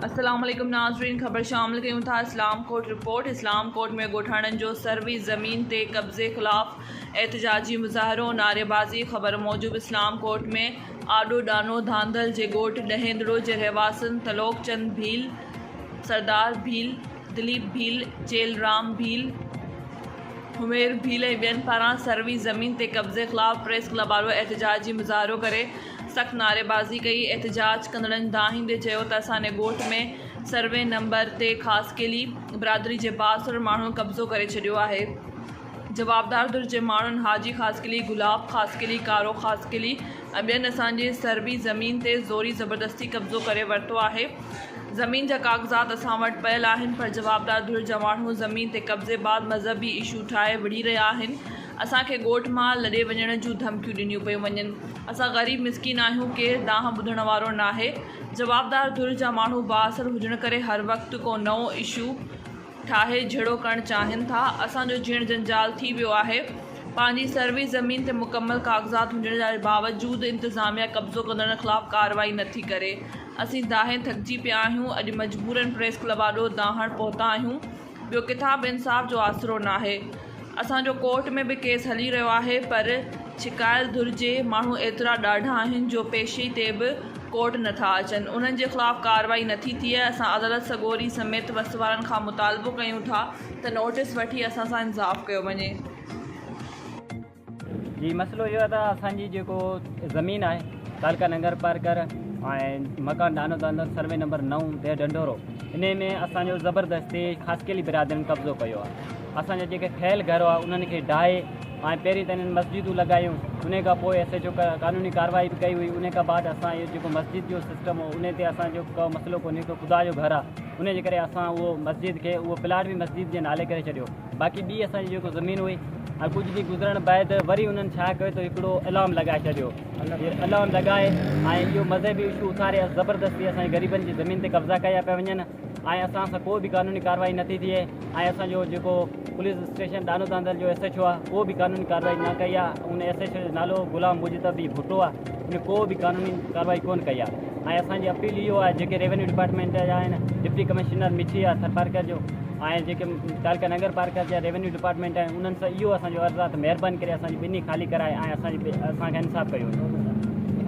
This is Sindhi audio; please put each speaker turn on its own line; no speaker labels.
السلام عليڪم ناظرين خبر شامل ڪيون ٿا اسلام ڪوٽ رپورٽ اسلام ڪوٽ ۾ ڳوٺاڻن جو سروي زمين تي قبضي خلاف احتجاجي مظاهرو نعريبازي خبر موجب اسلام ڪوٽ ۾ آڏو ڏانو ڌانڌل جي ڳوٺ ڏهيندڙو جي رهواسين تلوڪ چند ڀيل سردار ڀيل دليپ ڀيل چيل رام ڀيل حمير ڀيل ۽ ٻين پاران سروي زمين تي قبضي خلاف پريس ڪلب آڏو احتجاجي مظاهرو ڪري سخت نعريبازي ڪئي، احتجاج ڪندڙن دانهيندي چيو ته اسان جي ڳوٺ ۾ سروي نمبر تي خاصخيلي برادري جي بااثر ماڻهن قبضو ڪري ڇڏيو آهي، جوابدار ڌر جي ماڻهن حاجي خاصخيلي، گلاب خاصخيلي، ڪارو خاصخيلي ۽ ٻين اسان جي سروي زمين تي زوري زبردستي قبضو ڪري ورتو آهي، زمين جا ڪاغذات اسان وٽ پيل آهن پر جوابدار ڌر جا ماڻهو زمين تي قبضي بعد مذهبي اشو ٺاهي وڙهي رهيا آهن، اسان کي ڳوٺ مان لڏي وڃڻ جون ڌمڪيون ڏنيون پيون وڃن. اسان غريب مسڪين آهيون ڪير دانهن ٻڌڻ وارو ناهي. جوابدار ڌر جا ماڻهو بااثر هجڻ ڪري هر وقت ڪو نئون اشو ٺاهي جهيڙو ڪرڻ چاهين ٿا. اسان جو جيئڻ جنجال ٿي ويو آهي. پنهنجي سروي زمين تي مڪمل ڪاغذات هجڻ جي باوجود انتظاميا قبضو ڪندڙن خلاف ڪارروائي نٿي ڪري. اسين دانهين ٿڪجي پيا آهيون. اڄ مجبورن پريس ڪلب آڏو دانهڻ پهتا آهيون. ٻيو ڪٿان به انصاف جو آسرو ناهي. اسان جو ڪورٽ ۾ به ڪيس هلي رهيو آهي پر ڇڪايل ڌر جي ماڻهو ايترا ڏاڍا آهن جو پيشي تي به ڪورٽ نٿا اچن انهن جي خلاف ڪارروائي نٿي ٿئي اسان عدالت سڳوري سميت وس وارن کان مطالبو ڪيون ٿا ته نوٽيس وٺي اسان سان انصاف ڪيو وڃي.
جي مسئلو اهو آهي ته اسان جي جيڪو زمين آهي تعلقه ننگر پارڪر ۽ مڪان ڏانو داندل سروي نمبر 9 ديهه ڍنڍورو انهي ۾ اسان جو زبردستي خاصخيلي برادرين قبضو ڪيو آهي اسان جا جيڪي ٺهيل گهر هئا انهن کي ڊاهي ۽ پهرين ته انهن مسجدون لڳايون انهي کان پوء ايس ايچ او قانوني ڪارروائي به ڪئي هئي انهي کان بعد اسان اهو جيڪو مسجد جو سسٽم هو انهي تي اسان جو ڪو مسئلو ڪونهي ڪو خدا جو گهر آهي انهي جي ڪري اسان اهو مسجد کي اهو پلاٽ به مسجد جي نالي ڪري ڇڏيو باقي ٻي اسان جي جيڪو زمين هئي ۽ ڪجهه ڏينهن گذرڻ بعد وري انهن ڇا ڪيو ته هڪڙو الارم لڳائي ڇڏيو الارم لڳائي ۽ اهو مذهبي اشو اٿاري زبردستي اسان جي غريبن جي زمين تي قبضا ڪيا پيا وڃن ۽ اسان سان ڪو به قانوني ڪارروائي نٿي ٿئي ۽ اسان جو جيڪو پوليس اسٽيشن ڏانو داندل جو ايس ايڇ او آهي ڪو به قانوني ڪارروائي نه ڪئي آهي ان ايس ايڇ او جو نالو غلام مجتبي ڀٽو آهي ان ڪو به قانوني ڪارروائي ڪون ڪئي آهي ۽ اسان جي اپيل اهو آهي جيڪي ريونيو ڊپارٽمينٽ جا آهن ڊپٽي ڪمشنر مٺي آهي ٿرپارڪر جو ۽ جيڪي تعلقه ننگر پارڪر جا ريونيو ڊپارٽمينٽ آهن انهن سان اهو اسان جو عرض آهي ته مهرباني ڪري اسان جي ٻني خالي ڪرائي ۽ اسان جي اسان کي انصاف ڪيو وڃي.